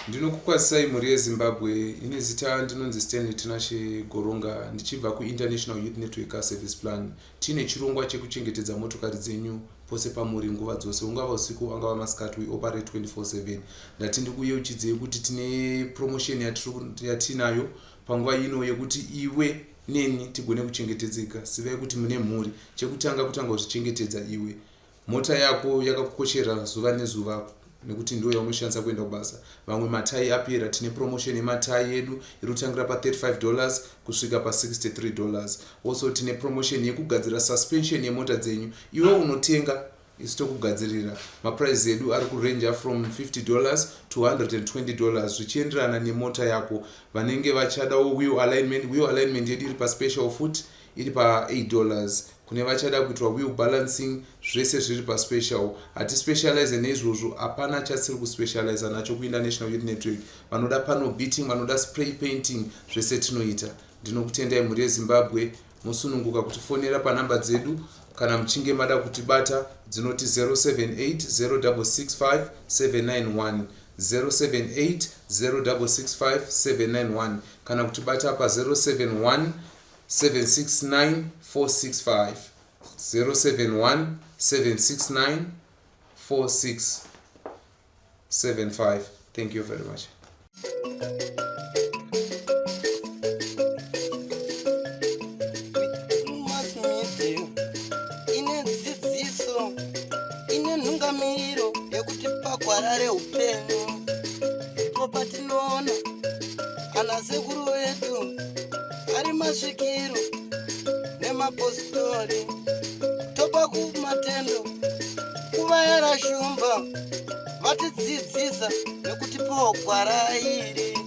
Ndinokukwazisai mhuri yeZimbabwe, ini zita ndinonzi Stanley Tinashe Goronga ndichibva kuInternational Youth Network Car Service Plan. Tiine chirongwa chekuchengetedza motokari dzenyu pose pamuri nguva dzose, ungava usiku angava masikati, we operate 24/7. Ndati ndikuyeuchidzei kuti tine promotion yatinayo panguva ino yekuti iwe neni tigone kuchengetedzeka. Zivai kuti mune mhuri, chekutanga kutanga kuzvichengetedza iwe. Mota yako yakakukoshera zuva nezuva nekuti ndiyo yaunoshandisa kuenda kubasa. Vamwe matai apera, tine promotion yematai edu iri kutangira pa 35 dollars kusvika pa 63 dollars. Also tine promotion yekugadzira suspension yemota dzenyu. Iwe unotenga isu tokugadzirira. Maprice edu ari kuranger from 50 dollars to 120 dollars zvichienderana nemota yako. Vanenge vachadawo wheel alignment, wheel alignment yedu iri paspecial futi iri pa 8 dollars. Kune vachada kuitwa wheel balancing zvese zviri paspecial. Hatispecialize neizvozvo, hapana chatisiri kuspecializa nacho kuInternational Youth Network. Vanoda panel beating, vanoda spray painting, zvese tinoita. Ndinokutendai mhuri yeZimbabwe, mosununguka kutifonera panhamba dzedu kana muchinge mada kutibata dzinoti 078 0665 791, 078 0665 791 kana kutibata pa 071 769 465, 071 769 4675. Thank you very much. Ine dzidziso, ine nhungamiro yekutipa gwara reupenyu. Ndipo patinoona ana sekuru vedu ari masvikiro nemapositori, topa kumatendo kuvayera shumba vatidzidzisa nekutipawo gwara iri.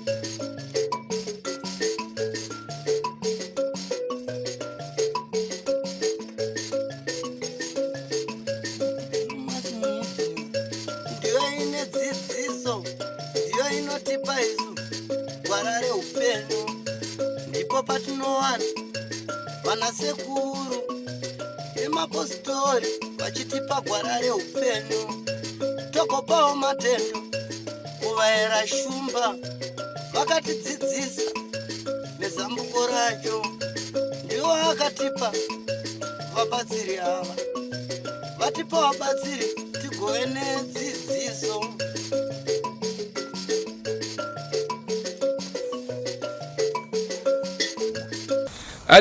Ndiyo ine dzidziso, ndiyo inotipa isu gwara reupenyu. Ndipo patinowana vana sekuru nemapositori vachitipa gwara reupenyu, togopawo matendo kuvaera shumba vakatidzidzisa nezambuko racho. Ndiwo akatipa vabatsiri ava, vatipa vabatsiri tigove nedzidziso.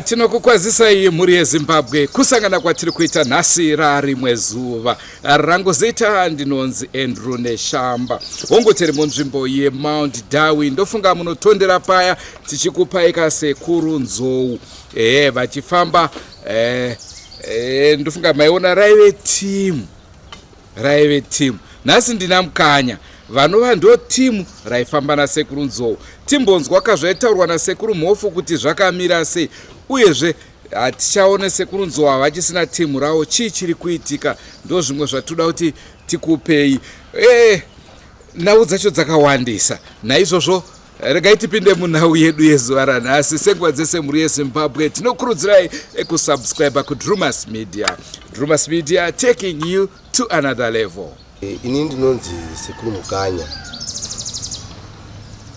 Tinokukwazisai mhuri yeZimbabwe kusangana kwatiri kuita nhasi rarimwe zuva rangu. Zita ndinonzi Andrew Neshamba, hongu tiri munzvimbo yeMount Darwin. Ndofunga munotondera paya tichikupai kasekuru Nzou ehe vachifamba. Ndofunga maiona raive timu, raive timu. Nhasi ndina Mukanya vanova ndo timu raifamba nasekuru Nzou. Timbonzwa kazvaitaurwa nasekuru Mhofu kuti zvakamira sei, uyezve hatichaone sekuru Nzou havachisina timu ravo, chii chiri kuitika? Ndo zvimwe zvatoda kuti tikupei. Nhau dzacho dzakawandisa, naizvozvo regai tipinde munhau yedu yezuva ranhasi. Senguva dzese mhuri yeZimbabwe, tinokurudzirai kusubscribe kuDrumas Media. Drumas Media, taking you to another level. Ini ndinonzi Sekuru Mukanya,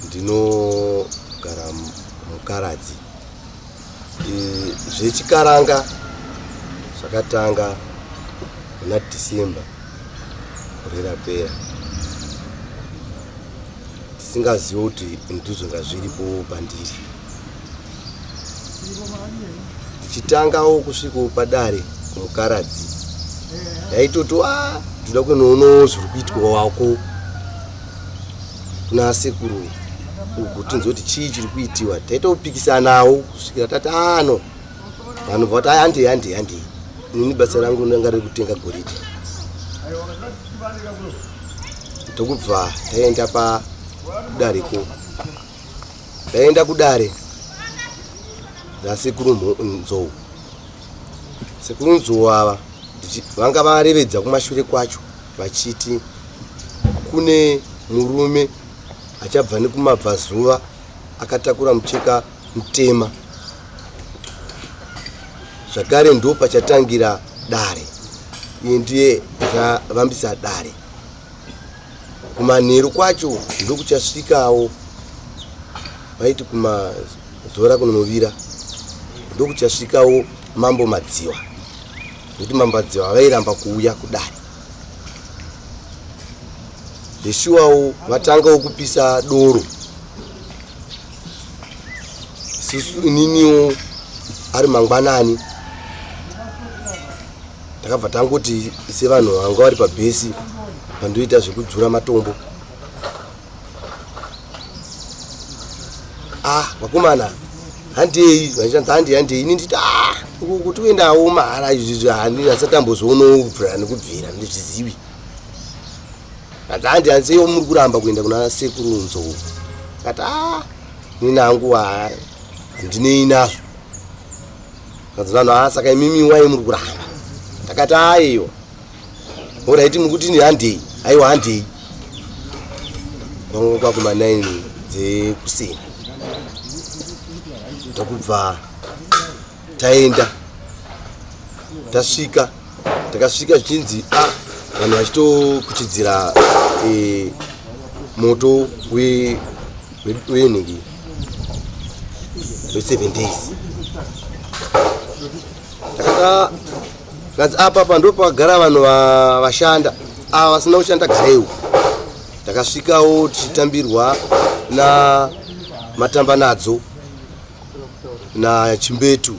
ndinogara Mukaradzi. Zvechikaranga zvakatanga muna December gore rapera, tisingazivi kuti ndizvo nga zviripo pandiri. Ndichitangawo kusvikawo padare kuMukaradzi, ndaitoti a ndoda kunoonawo zviri kuitwa wako kuna sekuru uku, tinzwe kuti chii chiri kuitiwa. Taitopikisanawo kusvikira tati ano vanhu vati handei, handei, handei. Inini basa rangu ranga riri kutenga goridhe. Ndokubva taenda padareko, ndaenda kudare rasekuru Nzou. Sekuru Nzou ava vanga varevedza kumashure kwacho vachiti kune murume achabva nekumabvazuva akatakura mucheka mutema, zvakare ndo pachatangira dare. Iye ndiye achavambisa dare. Kumanheru kwacho ndokuchasvikawo vaiti kumazora kunonovira ndokuchasvikawo Mambo Madziwa nekuti Mambo Madziwa vairamba kuuya kudare. Zveshuwawo vatangawo kupisa doro susu ininiwo ari mangwanani takabva tangoti sevanhu vanga vari pabhesi pandoita zvekudzura matombo ah vakomana handei vachanzi handei handei ini nditi ah uku kuti kuendawo mahara izvi handi asati ambozvionawo kubvira nekubvira ndizvizivi hanzi handi hanzi muri kuramba kuenda kuna sekuru nzou kati ah ini nangu handinei nazvo kanzi vanhu ah saka imimi wai muri kuramba ndakati aiwa oraiti muri kuti handei aiwa handei kwanga kwakuma 9 dzekuseni ndokubva taenda tasvika takasvika zvichinzi a ah, vanhu vachitokuchidzira e, moto wenhingi we7 days takata kanzi apa pa ndopagara vanhu vashanda ava vasina kushanda gareiwo takasvikawo tichitambirwa na matambanadzo nachimbetu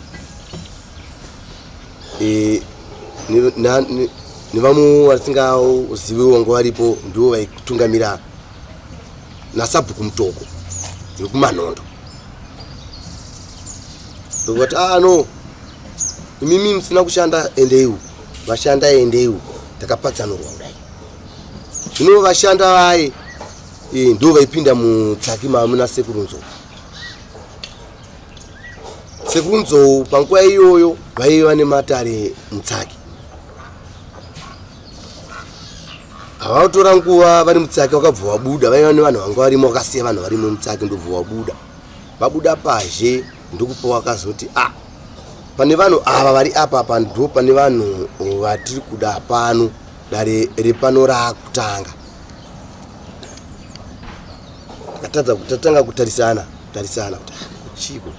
e, nevamwe vasingaziviwo vanga varipo ndivo vaikutungamira nasabhuku mutoko vekumanhondo ndokuvati ah no imimi musina kushanda endeiwo vashanda endeiwo takapatsanurwa kudai zvino vashanda vaye e, ndo vaipinda mutsaki mamuna sekuru nzou sekuru nzou panguva iyoyo vaiva nematare mutsaki havatora nguva vari mutsaki vakabva vabuda vaiva nevanhu vanga varimo vakasiya vanhu varimo mutsaki ndobva vabuda vabuda pazhe ndokupa vakazoti a ah, pane vanhu ava vari apa apa ndo pane vanhu vatiri kuda pano dare repano raakutanga takatadza tatanga kutarisana kutarisana kuti ah, chiko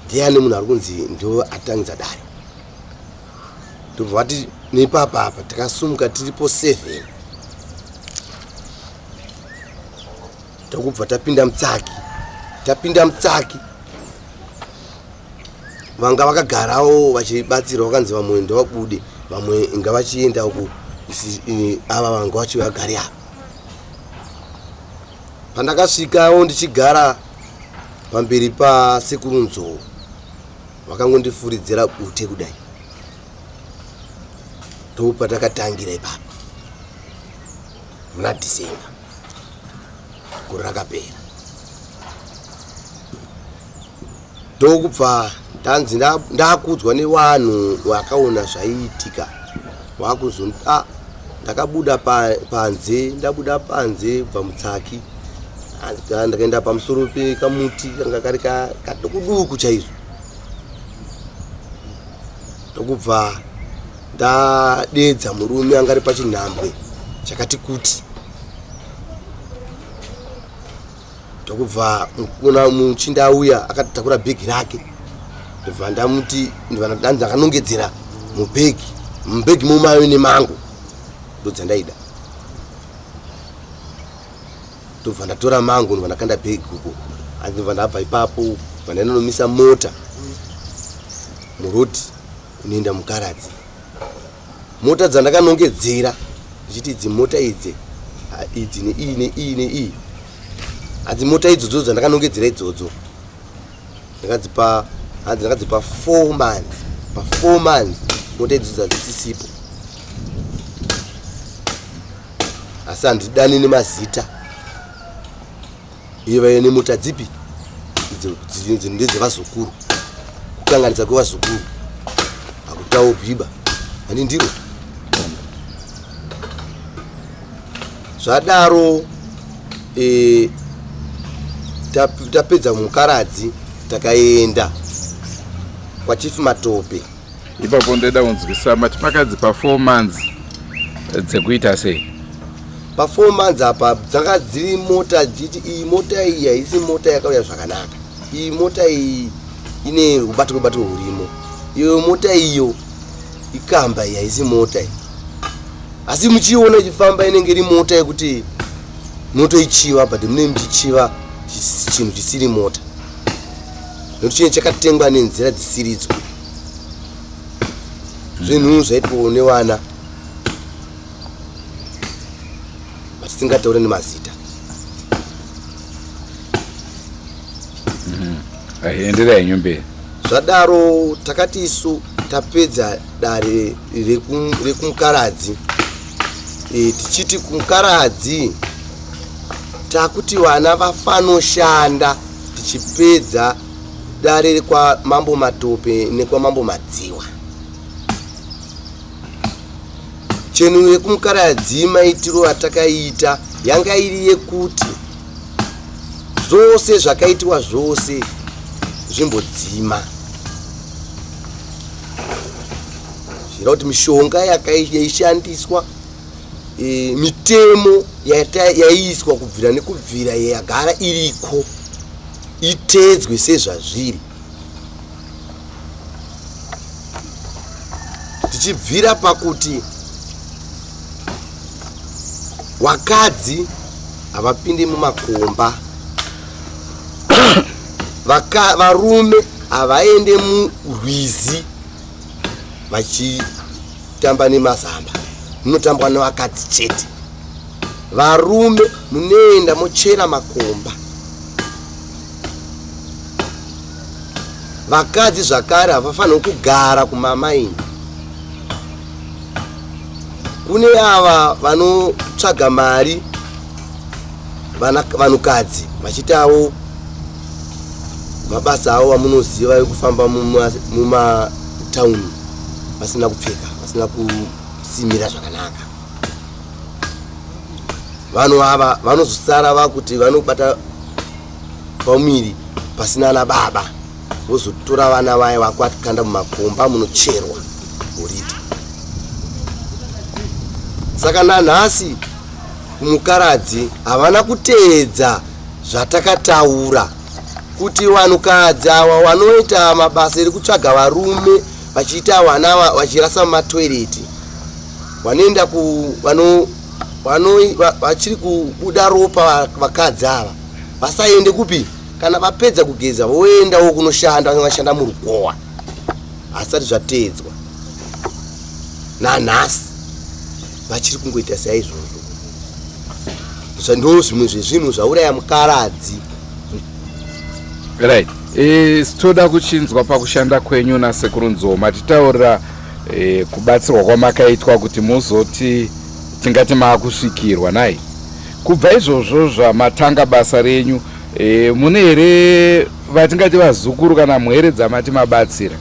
ndiani munhu ari kunzi ndo atangidza dare ndobva vati nepapa apa takasumuka tiripo 7 tokubva tapinda mutsaki tapinda mutsaki vanga vakagarawo vachibatsirwa vakanzi vamwe ndovabude vamwe ngavachienda uku ava vanga vachivagari ava pandakasvikawo ndichigara pamberi pasekuru nzou vakangondifuridzira bute kudai ndopatakatangirira ipapo muna December gore rakapera ndokubva ndanzi ndakudzwa nevanhu vakaona zvaiitika vakuzo ah, ndakabuda panze ndabuda panze kubva mutsaki ndakaenda pamusoro pekamuti kanga kari kadukuduku chaizvo ndokubva ndadedza murume anga ari pachinhambwe chakati kuti ndokubva kuna muchinda auya akatakura bhegi rake ndobva ndamuti ndanzi ndakanongedzera mubhegi mubhegi mumaive nemango ndodzandaida ndobva ndatora mango ndobva ndakanda bhegi uko ndobva ndabva ipapo bva ndainonomisa mota murodi inoenda mukaradzi mota dzandakanongedzera ndichiti idzi mota idzi idzi neiyi neiyi neiyi hadzi mota idzodzo dzandakanongedzera idzodzo ndakadzipa hanzi ndakadzipa four months pafour months mota idzodzo hadzisisipo asi handidani nemazita iye vaive nemota dzipi idzo ndedzevazukuru kukanganisa kwevazukuru hakutaurwiba handi ndiro zvadaro e, tapedza mukaradzi takaenda kwachief matope ipapo ndoda kunzwisisa mati makanzi pa four months dzekuita sei? Pa4 months apa dzanga dziri mota dzichiti iyi mota iyi haisi mota yakauya zvakanaka, iyi mota iyi ine rubatiko batiko hurimo, iyo mota iyo ikamba, iyi haisi mota iyi. Asi muchiiona ichifamba inenge iri mota yekuti munotoichiva, but munenge muchichiva chinhu chisiri mota, nekuti chinhu chakatengwa nenzira dzisiridzo. Zvinhu zvaitwawo nevana vatisingataure nemazita. Enderai henyu mberi. Zvadaro takati isu tapedza dare rekuMukaradzi, tichiti kuMukaradzi takuti vana vafanoshanda, tichipedza dare kwamambo Matope nekwamambo Madziwa. Chenuro yekuMukaradzi, maitiro atakaita yanga iri yekuti zvose zvakaitiwa zvose zvimbodzima, zvireva kuti mishonga yaishandiswa, mitemo yaiiswa kubvira nekubvira yagara iriko itedzwe sezvazviri, tichibvira pakuti vakadzi havapindi mumakomba, varume havaende murwizi vachitamba nemazamba, munotambwa nevakadzi chete. Varume munoenda mochera makomba. Vakadzi zvakare havafaniri kugara kumamaini. Kune ava vanotsvaga mari, vanhukadzi vachiitawo mabasa avo vamunoziva ekufamba mumatauni vasina kupfeka, vasina kusimira zvakanaka. Vanhu ava vanozosara vakuti vanobata pamuviri pasina ana baba, vozotora vana vaya vakwakanda mumakomba munocherwa goridhe. Saka nanhasi kumukaradzi havana kuteedza zvatakataura kuti vanhukadzi ava vanoita mabasa ekutsvaga varume vachiita vana vachirasa mumatoireti, vanoenda ku vano vachiri kubuda ropa, vakadzi ava vasaende kupi. Kana vapedza kugeza voendawo kunoshanda, vashanda murukowa. Hasati zvateedzwa nanhasi, vachiri kungoita saizvozvo. Ndo zvimwe zvezvinhu zvauraya Mukaradzi. Right, toda kuchinzwa pakushanda kwenyu nasekuru Nzou. Matitaurira kubatsirwa kwamakaitwa kuti muzoti tingati maakusvikirwa nai. Kubva izvozvo zvamatanga basa renyu, mune here vatingati vazukuru kana mhwere dzamati mabatsira?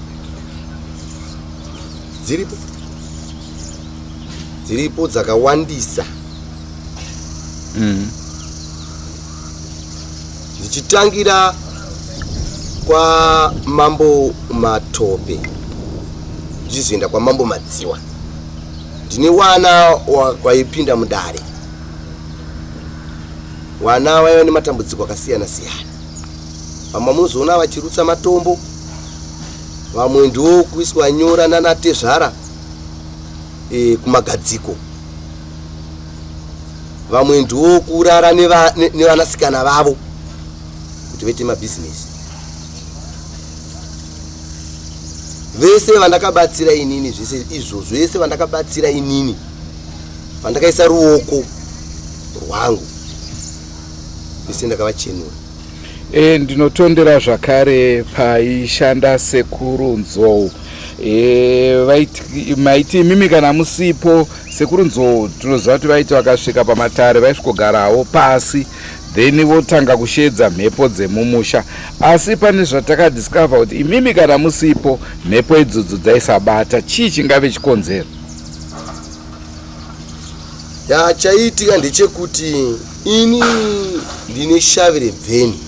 Dziripo, dziripo dzakawandisa. Ndichitangira kwamambo Matope ndichizoenda kwamambo Madziwa, ndine wana waipinda mudare, wana vaiva nematambudziko akasiyana siyana. Vamwe munozoona vachirutsa matombo, vamwe ndo kuiswa nyora nanatezvara kumagadziko, vamwe ndo kurara nevanasikana vavo kuti vaite mabhizinesi. Vese vandakabatsira inini, zvese izvozvo, vese vandakabatsira inini, vandakaisa ruoko rwangu, vese ndakavachenura. Ndinotondera zvakare paishanda sekuru Nzou. Maiti imimi kana musipo, sekuru Nzou tinoziva kuti vaiti vakasvika pamatare vaisvikogarawo pasi, then votanga kushedza mhepo dzemumusha. Asi pane zvatakadiscover kuti imimi kana musipo mhepo idzodzo dzaisabata. Chii chingave chikonzero? Ya, chaiitika ndechekuti ini ndine shavi rebveni.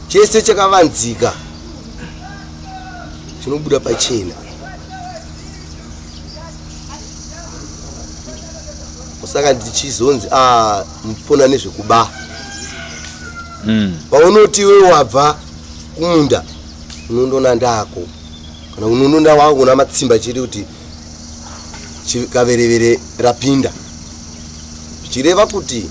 Chese chakavanzika chinobuda pachena. Saka ndichizonzi a ah, mupona nezvekuba. Paunoti iwe wabva kumunda unondona ndako kana unononda wakuona matsimba chiri kuti kaverevere rapinda zvichireva kuti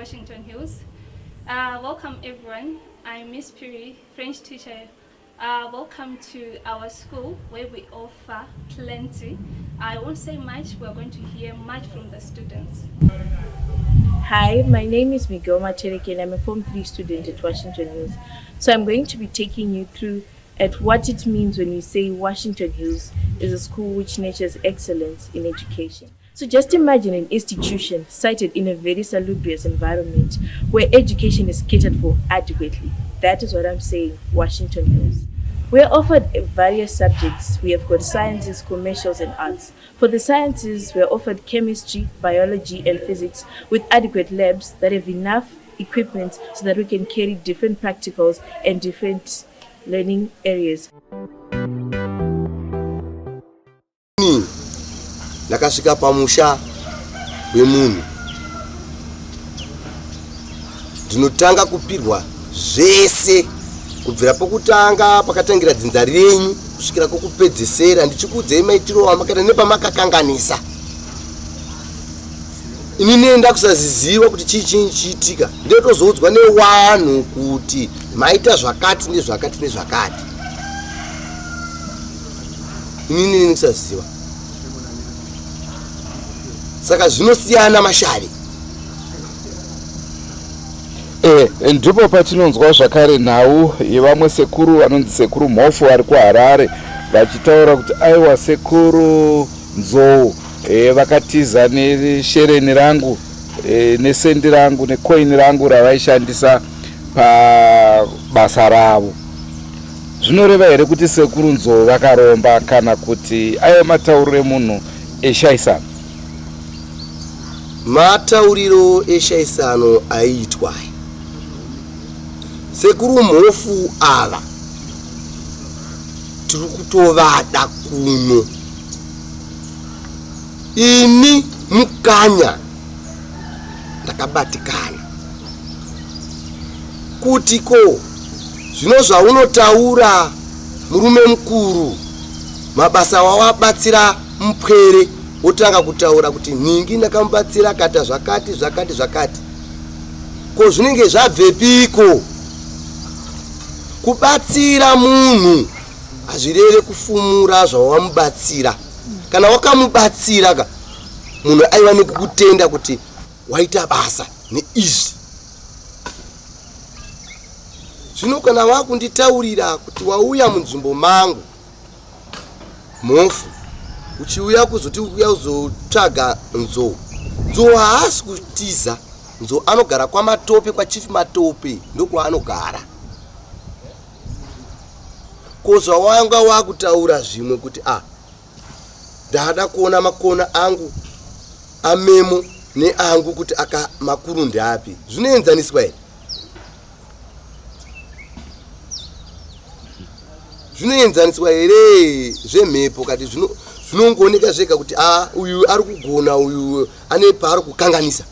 Washington Hills. Uh, welcome everyone. I'm Miss Puri, French teacher. Uh, welcome to our school where we offer plenty. I won't say much, we're going to hear much from the students. Hi, my name is Miguel Machereke and I'm a Form 3 student at Washington Hills. So I'm going to be taking you through at what it means when you say Washington Hills is a school which nurtures excellence in education. So just imagine an institution sited in a very salubrious environment where education is catered for adequately. That is what I'm saying, Washington Hills. We are offered various subjects. We have got sciences, commercials, and arts. For the sciences, we are offered chemistry, biology, and physics with adequate labs that have enough equipment so that we can carry different practicals and different learning areas. Ini ndakasvika pamusha wemunhu ndinotanga kupirwa zvese kubvira pokutanga pakatangira dzinza renyu kusvikira kwokupedzesera ndichikuudzai maitiro amakaita nepamakakanganisa ini nenda kusaziziva kuti chii chii chiitika ndotozoudzwa newanhu kuti maita zvakati nezvakati nezvakati inini nini kusaziva saka zvinosiyana mashavi Eh, ndipo patinonzwa zvakare nhau yevamwe sekuru vanonzi sekuru mhofu vari kuharare vachitaura kuti aiwa sekuru nzou e, vakatiza neshereni rangu e, nesendi rangu nekoini rangu ravaishandisa pabasa ravo Zvinoreva here kuti sekuru Nzou vakaromba kana kuti aiva matauriro emunhu eshaisano? Matauriro eshaisano aiitwa aya. Sekuru Mhofu ava tiri kutovada kuno. Ini Mukanya ndakabatikana kuti ko zvino zvaunotaura murume mukuru mabasa wawabatsira mupwere wotanga kutaura kuti nhingi ndakamubatsira akata zvakati zvakati zvakati ko zvinenge zvabvepiko kubatsira munhu hazvireve kufumura zvawamubatsira kana wakamubatsira ka munhu aiva nekukutenda kuti waita basa neizvi zvino kana wakunditaurira kuti wauya munzvimbo mangu mhofu uchiuya kuzoti uya kuzotsvaga nzou nzou haasi kutiza nzou anogara kwamatope kwachief matope ndokwaanogara ko zvawanga wakutaura zvimwe kuti a ah, ndada kuona makona angu amemo neangu kuti aka makuru ndeapi zvinoenzaniswa here zvinoenzaniswa here zvemhepo kati zvinongooneka zvega kuti a ah, uyu ari kugona uyu ane paari kukanganisa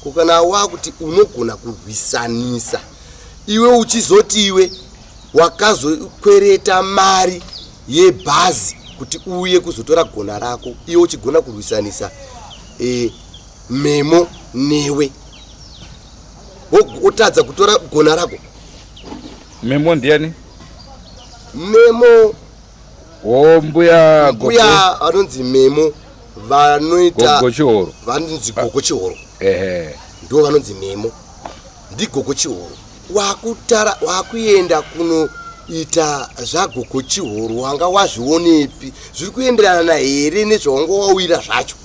ko kana wakuti unogona kurwisanisa iwe uchizoti iwe wakazokwereta mari yebhazi kuti uuye kuzotora gona rako iwe uchigona kurwisanisa e, memo newe wotadza kutora gona rako memo ndiyani memo o mbuya mbuya vanonzi memo vanoita gogo chihoro vanonzi gogo chihoro ehe ndo vanonzi memo ndigogo chihoro wakutara wakuenda kunoita zvagogo chihoro wanga wazvionepi zviri kuenderana here nezvawanga wawira zvacho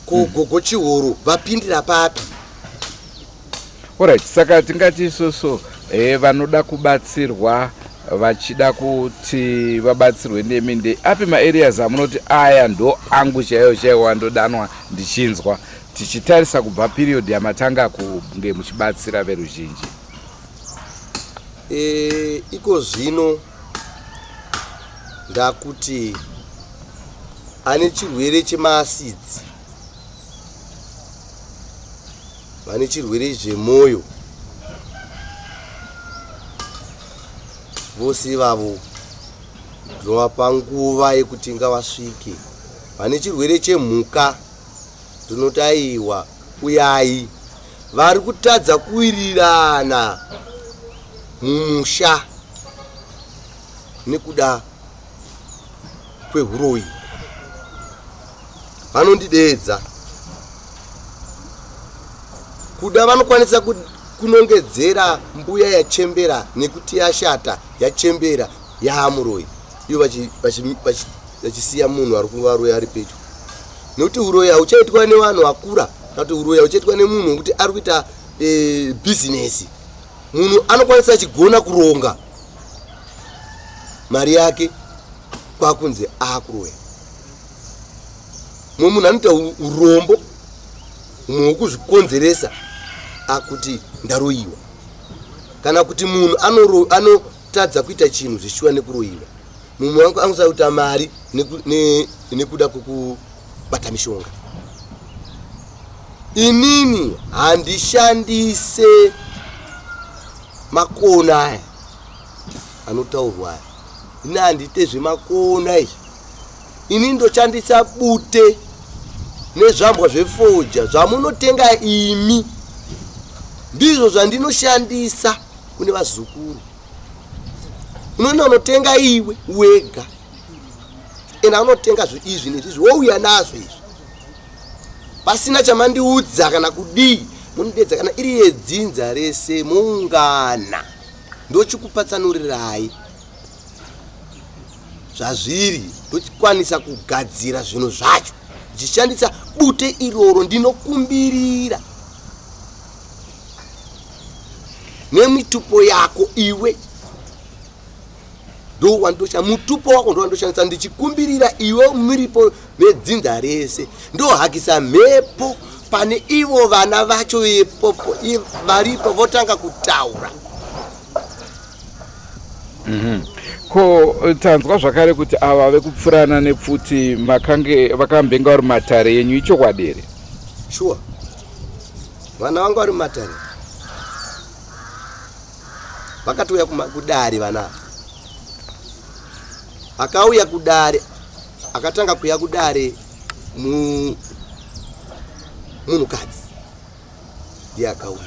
ko gogo chihoro vapindira papi? Alright, saka tingati isusu eh, vanoda kubatsirwa vachida kuti vabatsirwe nemi ndeapi maareas amunoti aya ndo angu chaiwo chaiwo andodanwa ndichinzwa tichitarisa kubva period yamatanga kunge muchibatsira veruzhinji? E, iko zvino ndakuti ane chirwere chemaasidzi, vane chirwere zvemwoyo, vose ivavo ndinovapa nguva yekuti ngavasvike. Vane chirwere chemhuka ndinoti aiwa, uyai. Vari kutadza kuwirirana mumusha nekuda kwehuroyi vanondideedza. Kuda vanokwanisa kunongedzera mbuya yachembera nekuti yashata, yachembera, yaamuroyi, ivo vachisiya munhu ari kuvaroya ari pedyo, nekuti uroyi hauchaitwa nevanhu vakura, kana kuti uroyi hauchaitwa nemunhu wekuti ari kuita bhizinesi. Munhu anokwanisa achigona kuronga mari yake, kwakunzi akuroya. Mumwe munhu anoita urombo, mumwe wekuzvikonzeresa, akuti ndaroyiwa, kana kuti munhu anotadza kuita chinhu zvichiwa nekuroyiwa. Mumwe wangu anosa kuita mari nekuda kwekubata mishonga. Inini handishandise makona aya anotaurwa aya, ini handiite zvemakona izvi. Ini ndoshandisa bute nezvambwa zvefoja zvamunotenga imi, ndizvo zvandinoshandisa kune vazukuru. Unoenda unotenga iwe wega, enda unotenga izvi nezvizvi, wouya nazvo izvi pasina chamandiudza kana kudii. Munodedza kana iri yedzinza rese, moungana, ndochikupatsanurirai zvazviri, ndochikwanisa kugadzira zvinhu zvacho ndichishandisa bute iroro. Ndinokumbirira nemitupo yako iwe, ndowandosha mutupo wako ndowandoshandisa ndichikumbirira iwe muripo vedzinza rese. Ndohakisa mhepo pane ivo vana vacho vepopo varipo, votanga kutaura. Ko tanzwa zvakare kuti ava vekupfurana nepfuti makange vakambenga vari matare yenyu, ichokwadi here? Shuwa, vana vangu vari mumatare, vakatouya kudare. Vana ava akauya kudare, akatanga kuya kudare munhukadzi ndiye akauya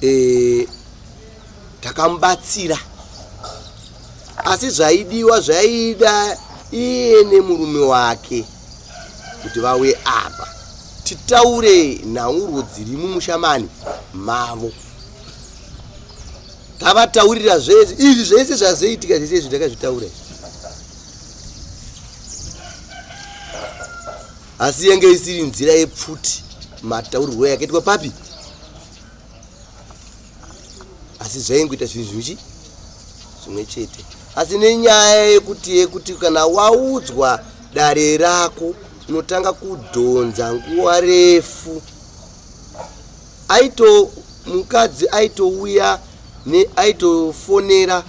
kudare. Takamubatsira, asi zvaidiwa zvaida iye nemurume wake kuti vauye apa titaure nhauro dziri mumushamani mavo. Tavataurira zvese izvi, zvese zvazoitika, zvese izvi takazvitaura izvi, asi yenge isiri nzira yepfuti. Mataurirwo yakaitwa papi, asi zvaingoita zvinhu zvichi zvimwe chete, asi nenyaya yekuti kana waudzwa dare rako unotanga kudhonza nguva refu. Aito mukadzi aitouya aitofonera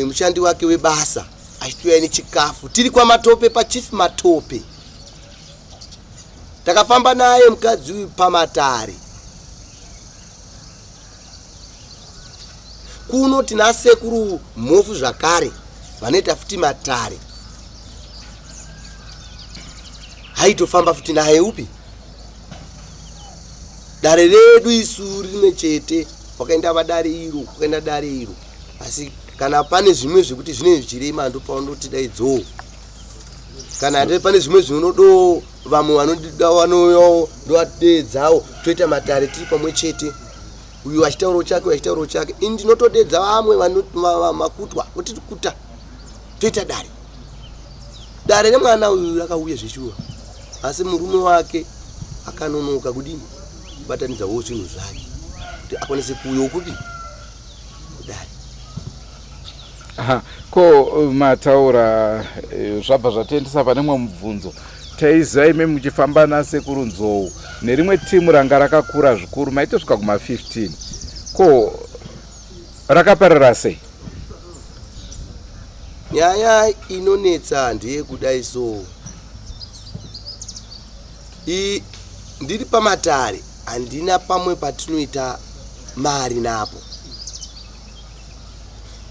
mushandi wake webasa achitouya nechikafu. Tiri kwaMatope, paChief Matope. Takafamba naye mukadzi uyu pamatare. Kuno tina sekuru Mhofu zvakare vanoita futi matare, haitofamba futi naye upi. Dare redu isu rimwe chete, wakaenda vadare iro, wakaenda dare iro, asi kana pane zvimwe zvekuti zvinenge zvichirema, ndopaunoti daidzoo, kana pane zvimwe zvinodo vamwe vanoda vanouyawo, ndovadeedzawo, toita matare tiri pamwe chete, uyu achitaurawo chake, uyu achitaurawo chake. Ini ndinotodedza vamwe makutwa kuti kuta toita dare. Dare remwana uyu rakauya zveshuwa. Asi murume wake akanonoka kudini kubatanidzawo zvinhu zvake kuti akwanise kuuya kupi kudare. Aha, ko mataura eh, zvabva zvatiendesa pane mumwe mubvunzo. Taiziva imi muchifamba nasekuru Nzou nerimwe timu ranga rakakura zvikuru maitosvika kuma 15. Ko rakaparara sei? Nyaya inonetsa ndeyekudai so I, ndiri pamatare handina pamwe patinoita mari napo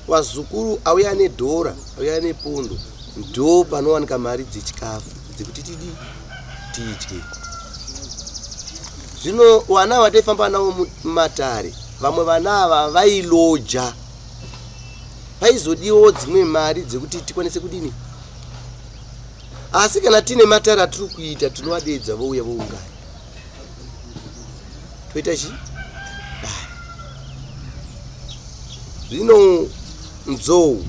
vazukuru auya nedhora auya nepondo ndo panowanika mari dzechikafu dzekuti tidii tidye zvino vana vataifamba navo mumatare vamwe vana ava vailoja paizodiwawo dzimwe mari dzekuti tikwanise kudini asi kana tine matare atiri kuita tinovadeedza vouya voungana toita chi dare zvino nzou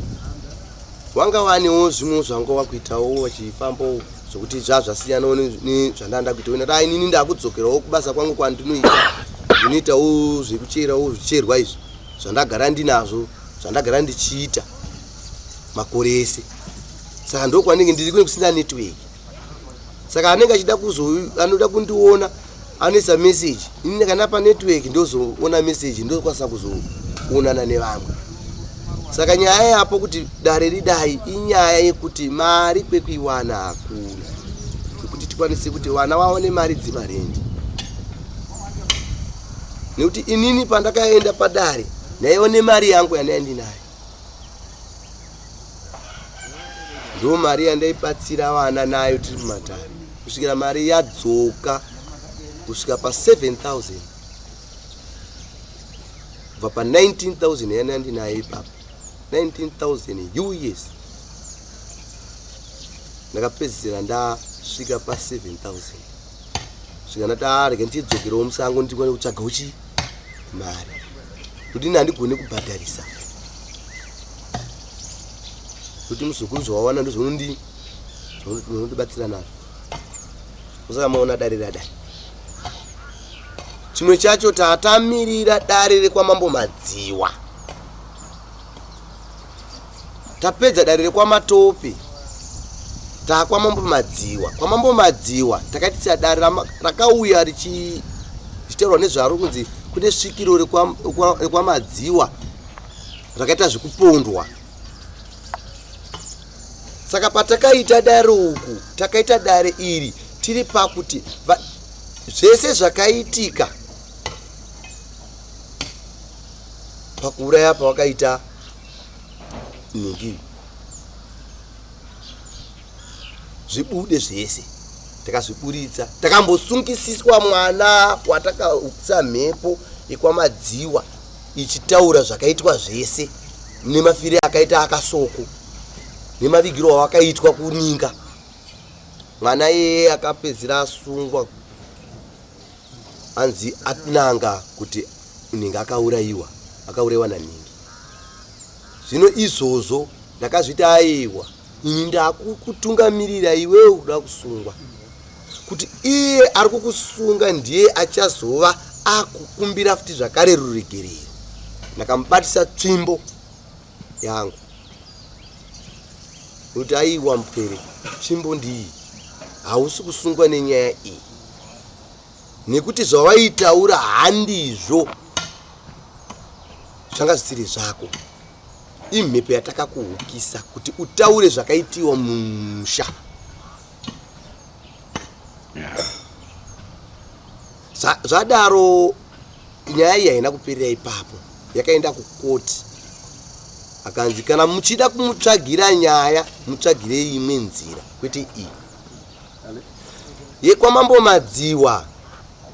wanga wanewo zvimwe zvanga wakuitawo vachifambawo zvokuti zvazvasiyanawo nezvandanda kuita wena dai inini ndakudzokerawo kubasa kwangu kwandinoita ndinoitawo zvekucherawo zvicherwa izvi zvandagara ndinazvo zvandagara ndichiita makore ese saka ndokwanenge ndiri kune kusina network saka anenge achida kuzo anoda kundiona anoisa message ini kana pa network ndozoona message ndokwanisa kuzoonana nevamwe saka nyaya yapo kuti dare ridai inyaya yekuti mari kwekuiwana hakuna yekuti tikwanise kuti vana vaone mari dzemarendi nekuti inini pandakaenda padare ndaiva nemari yangu yandaiva ndinayo ndo mari yandaibatsira vana nayo tiri mumatare kusvikira mari yadzoka kusvika pa 7000 kubva pa 19000 yandandinayo ipapo 19000 us ndakapedzisira ndasvika pa 7000 svika ndati ah, rega ndichidzokerawo musango ndikwane kutsvaga uchi mari kuti ini handigone kubhadharisa kuti muzukuru zvawawana ndozvaunondi zvaunondibatsira nazvo osaka maona dare radai chimwe chacho tatamirira dare rekwamambo madziwa Tapedza dare rekwaMatope taakwamambo Madziwa. Kwamambo Madziwa takaitisa dare rakauya richitaurwa nezvaro kunzi kune svikiro rekwaMadziwa rakaita zvekupondwa. Saka patakaita dare uku takaita dare iri tiri pakuti zvese zvakaitika pakuuraya pawakaita nhingi zvibude zvese takazviburitsa takambosungisiswa mwana watakaukisa mhepo yekwamadziwa ichitaura zvakaitwa zvese nemafire akaita akasoko nemavigiro awakaitwa kuninga mwana iyeye akapedzera asungwa anzi ananga kuti nhingi akaurayiwa akaurayiwa nanhingi zvino izvozvo ndakazviti aiwa ini ndakukutungamirira iwewe kuda kusungwa kuti iye ari kukusunga ndiye achazova akukumbira futi zvakare ruregerero ndakamubatisa tsvimbo yangu kuti aiwa mupwere tsvimbo ndiyi hausi kusungwa nenyaya iyi nekuti zvawaitaura handizvo zvanga zvisiri zvako imhepo yatakakuhukisa kuti utaure zvakaitiwa mumusha zvadaro nyaya iyi haina kuperera ipapo yakaenda kukoti akanzi kana muchida kumutsvagira nyaya mutsvagirei imwe nzira kwete iyi yekwamambo madziwa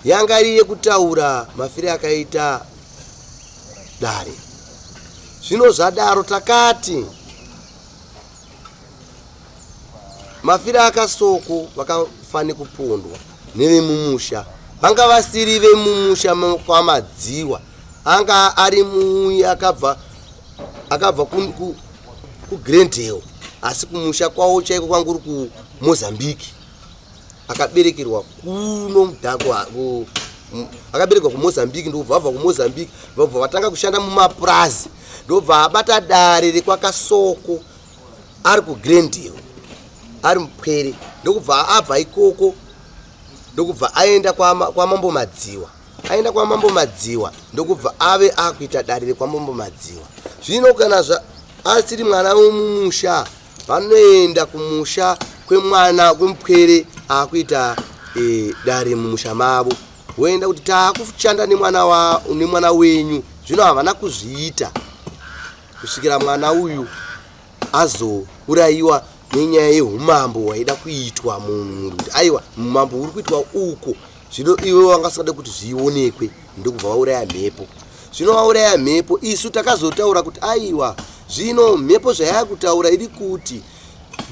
yanga iri yekutaura mafire akaita dare zvino zvadaro takati mafire akasoko vakafa nekupondwa nevemumusha vanga vasiri vemumusha kwamadziwa anga ari muuyi akabva akabva kugrandale ku, ku asi kumusha kwavo chaiko kwanguri kumozambique. Akaberekerwa kuno mudhako, akaberekwa kuMozambique, ndobva vabva kuMozambique, vabva vatanga kushanda mumapurazi, ndobva abata dare rekwaKasoko ari kuGrandale ari mupwere, ndokubva abva ikoko, ndokubva aenda kwaMambo Madziwa. Aenda kwaMambo Madziwa, ndokubva ave akuita dare rekwaMambo Madziwa. Zvino kana asiri mwana wemumusha, vanoenda kumusha kwemwana kwemupwere akuita dare mumusha mavo, voenda kuti taakushanda nemwana wenyu. Zvino havana kuzviita kusvikira mwana uyu azourayiwa nenyaya yeumambo hwaida kuitwa mumhuri, kuti aiwa, umambo huri kuitwa uko, zvino iwe wanga usingade kuti zvionekwe, ndokubva vauraya mhepo. Zvino vauraya mhepo, isu takazotaura kuti aiwa, zvino mhepo zvayakutaura iri kuti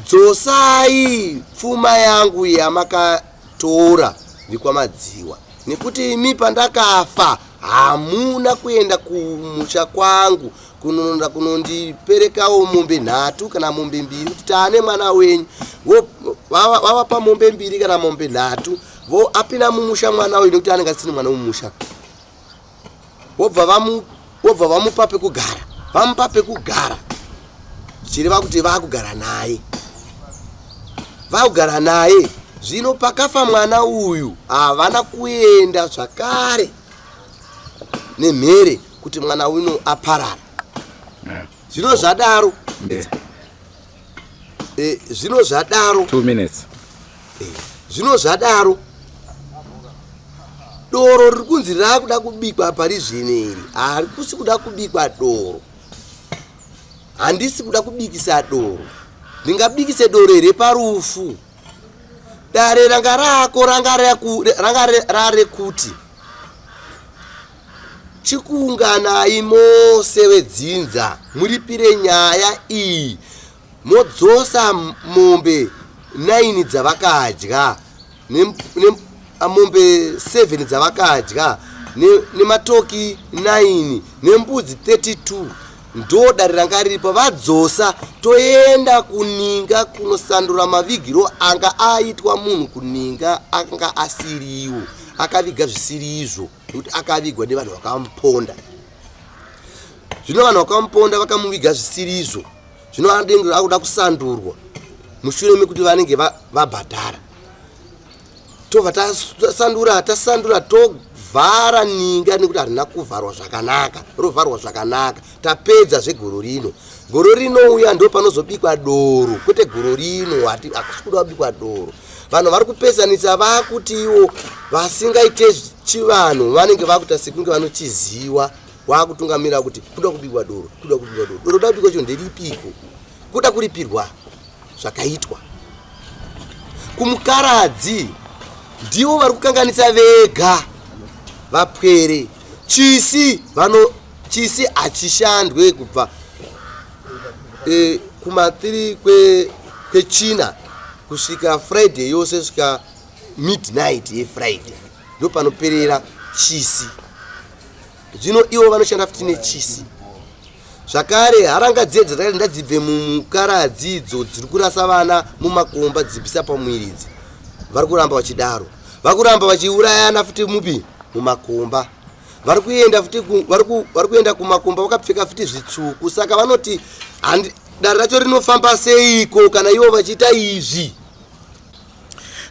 dzosai pfuma yangu yamakatora vekwaMadziwa, nekuti imi pandakafa hamuna kuenda kumusha kwangu kunonda kunondiperekawo mombe 3 kana mombe 2, kuti taane mwana wenyu. Vavapa mombe 2 kana mombe 3, vo apinda mumusha mwana uyu, nekuti anenge asiri mwana wemumusha, wobva vamupa pekugara. Vamupa pekugara, zvichireva kuti vaakugara naye, vakugara naye. Zvino pakafa mwana uyu, havana kuenda zvakare nemhere kuti mwana uno aparara. Zvino zvadaro, zvino zvadaro, 2 minutes. Zvino zvadaro, doro riri kunzi raakuda kubikwa pari zvino iri, harikusi kuda kubikwa doro. Handisi kuda kubikisa doro. Ndingabikise doro here parufu? Dare ranga rako ranga rarekuti chikuunganai mose vedzinza, muripire nyaya iyi, modzosa mombe 9 dzavakadya, mombe 7 dzavakadya, nematoki 9, nembudzi 32. Ndo dare ranga riripo. Vadzosa, toenda kuninga kunosandura mavigiro anga aitwa munhu kuninga, anga asiriwo, akaviga zvisiri izvo, nekuti akavigwa nevanhu vakamuponda. Zvino vanhu vakamuponda vakamuviga zvisiri izvo. Zvino anenge akuda kusandurwa mushure mekuti vanenge vabhadhara. Tobva tasandura, tasandura, tovhara ninga, nekuti harina kuvharwa zvakanaka. Rovharwa zvakanaka, tapedza zvegoro rino. Goro rinouya ndo panozobikwa doro, kwete goro rino. Hakusi kuda kubikwa doro. Vanhu vari kupesanisa, vakuti ivo vasingaite chivanhu vanenge vakuita sekunge vanochiziwa, wakutungamira kuti kuda kubikwa doro, kuda kubikwa doro. Doro da kubikwa cho nderipiko? Kuda kuripirwa zvakaitwa kumukaradzi. Ndivo vari kukanganisa vega vapwere. Chisi vano chisi hachishandwe kubva kuma3 kwechina kusvika Friday yose, kusvika midnight yeFriday, ndo panoperera chisi. Zvino ivo vanoshanda futi nechisi zvakare. Haranga dziye dzakati ndadzibve mumukaradzi, idzo dziri kurasa vana mumakomba, dzibvisa pamuviri idzi, vari kuramba vachidaro. Vari kuramba vachiurayana futi mupi? Mumakomba. Vari kuenda futi vari kuenda kumakomba vakapfeka futi zvitsvuku. Saka vanoti dare racho rinofamba seiko kana ivo vachiita izvi?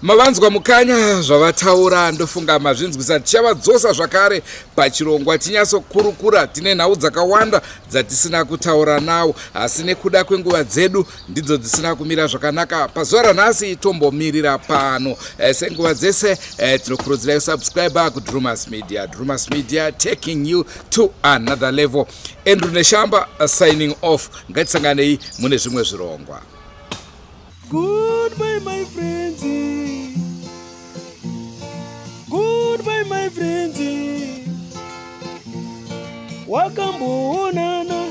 Mavanzwa mukanya zvavataura, ndofunga mazvinzwisa. Tichavadzosa zvakare pachirongwa tinyatsokurukura. Tine nhau dzakawanda dzatisina kutaura nawo, asi nekuda kwenguva dzedu ndidzo dzisina kumira zvakanaka pazuva ranhasi, tombomirira pano. Senguva dzese, tinokurudzirai kusubscribe kuDrumas Media. Drumas Media, taking you to another level. Andrew Neshamba signing off. Ngatisanganei mune zvimwe zvirongwa. Goodbye, my friends. Goodbye, my friends. Wakamboonana,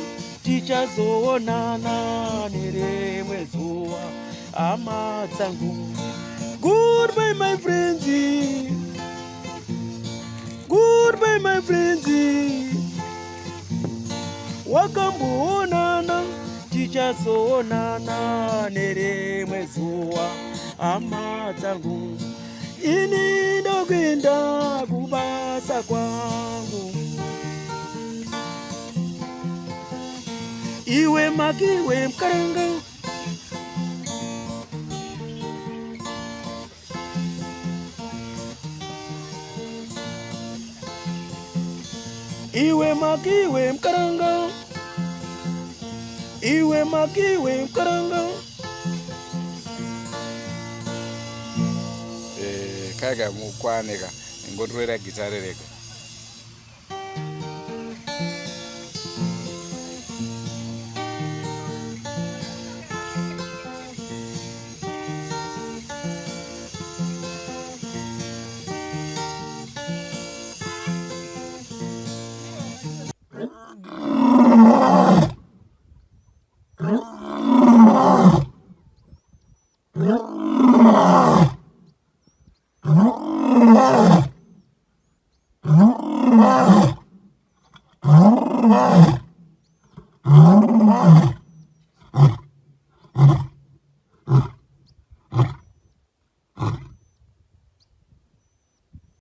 tichazoonana nerimwe zuva, hama dzangu. Goodbye, my friends. Goodbye, my friends. Wakamboonana, tichazoonana nerimwe zuva, hama dzangu. Ini ndokuenda kubasa kwangu. Iwe makiwe mkaranga. Iwe makiwe mkaranga. Iwe makiwe mkaranga. Eh, kaiga mukwane ka ingotorera gitare rega.